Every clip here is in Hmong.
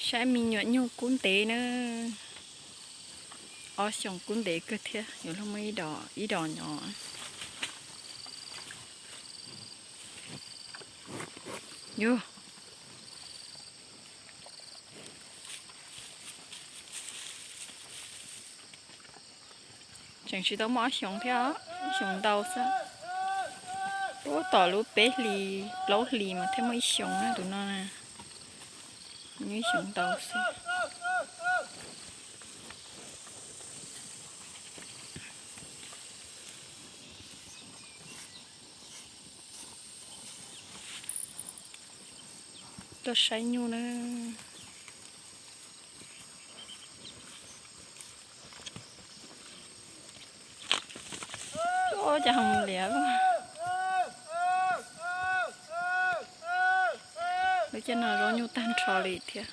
Saib me nyuam nyuj kub ntev na. Ob xyoos kub ntev kawg thiab, yuav luag muaj ib dos nyob. Yus, tseem tsis tau muaj ob xyoos thiab, ib xyoos ntau xwb. Ub, tom lub peb hlis plaub hlis mas thiaj muaj ib xyoos na, tus no na, muaj ib xyoos ntau xwb. Tuaj saib nyuj na. Ua cas ho liam. Lub caij no zaub nyuj tag nrho li thiab.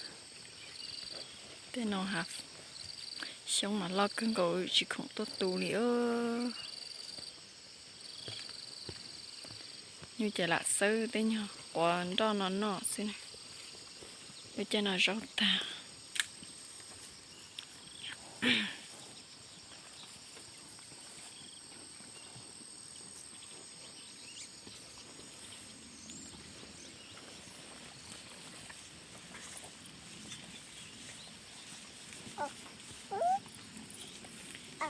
Tej no ha, xyoob mas loj kawg nkaus tsis khoom tuaj tu li. Nyuj ces lam xawb tej nyuag quav nroj no noj xwb. Lub caij no zaub tag.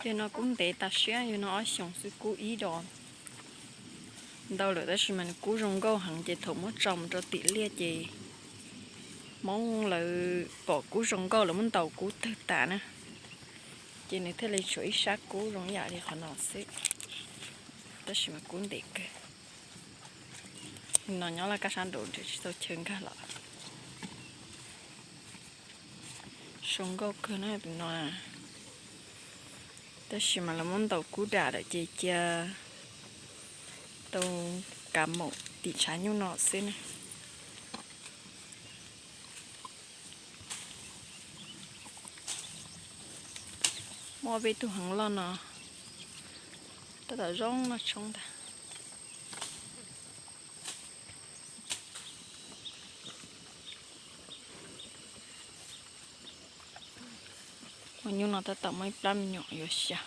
Yog no kub ntev tas siab, yog no ob xyoos xwb kub ib dos ntau lawm, tab sis mas nws kub zoo nkauj heev ces thaum muab tso mus rau tim liaj ces Hmoob lawv pom kub zoo nkauj lawv muab ntaus kub tawg tas na, ces nws thiaj li tshuav ib sab kub zoo ib yam li qhov no xwb, tab sis mas kub ntev kawg. No nyob laj kab sab nraud ntshe tsis tau chaw nkag los. Zoo nkauj kawg na tus no, tab sis mas lawv muab ntaus kub dam lawm ces cia tau kav maum tim tshav nyuj no xwb na. Muaj peb tug heev loj no, tab tom zoo noj tshoob ntag. Ua nyuj no tab tom muaj ib plab me nyuam yuav xya.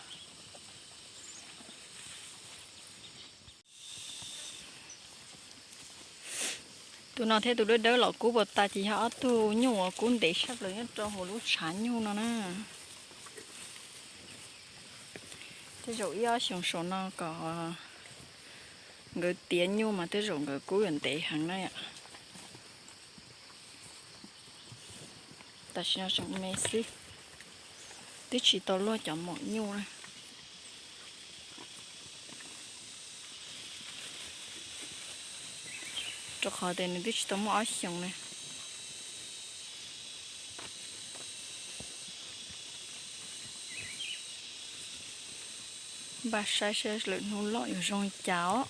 Tus no thiab tus dawb dawb los kub puas tas ces yog ob tug nyuj uas kub ntev tshaj plaws nyob rau hauv lub tshav nyuj no na. Tej zaum ib ob xyoos saum no kom nkawd tiav nyuj mas tej zaum nkawd kub yuav ntev heev na yom. Tam sim no tseem me xwb, twb tsis tau luaj cov maum nyuj na. Rau qhov tias nws twb tsis tau muaj ob xyoos na. Npaj saib saib lwm hnub loj yuav zoo li cas os.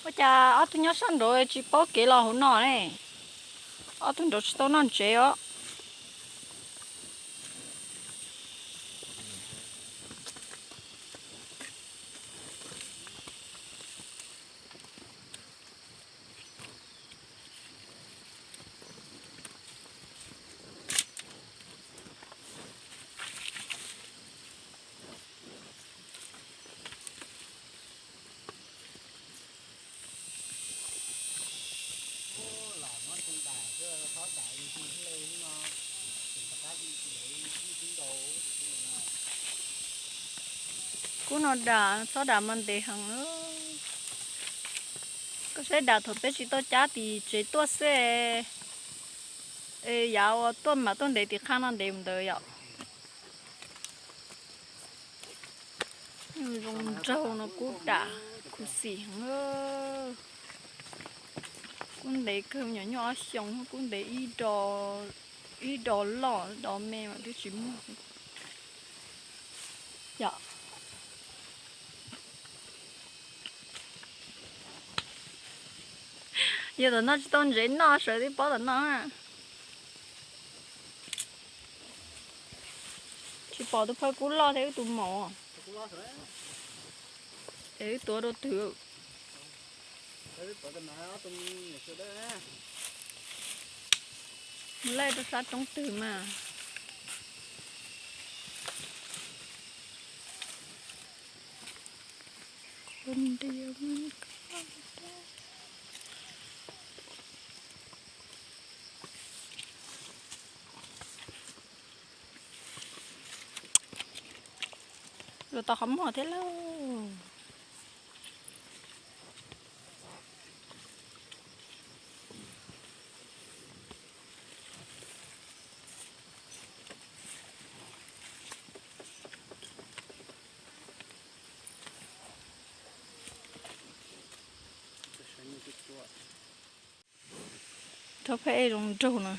Ua cas ob tug nyob sab nraud tsis paub kev los hauv no ne? Ob tug nraud tsis tau noj ntsev os. Kub no dam, txhob dam mas ntev heev. Koj saib dam thaum peb tsis tau cab tim tsev tuaj xwb, es yav uas tuaj mam tuaj ntev tim qhaj no ntev mus ntawd yom. Zoo nraug no kub dam khuv xim heev. Kub ntev kawg, me nyuam nyuj ob xyoos kub ntev ib dos loj dos me mas twb tsis muaj. Yom. Yog tom no tsis tau ntsev noj, sawv tib pob tom no. Tsis pom tus phawj kub loj thiab wb tus maum. Es wb tuav rau twg? Laij rau sab roob twg mas. Luag tau qhov muag thiab lauj. Rhaub phab ej zoo nraug no.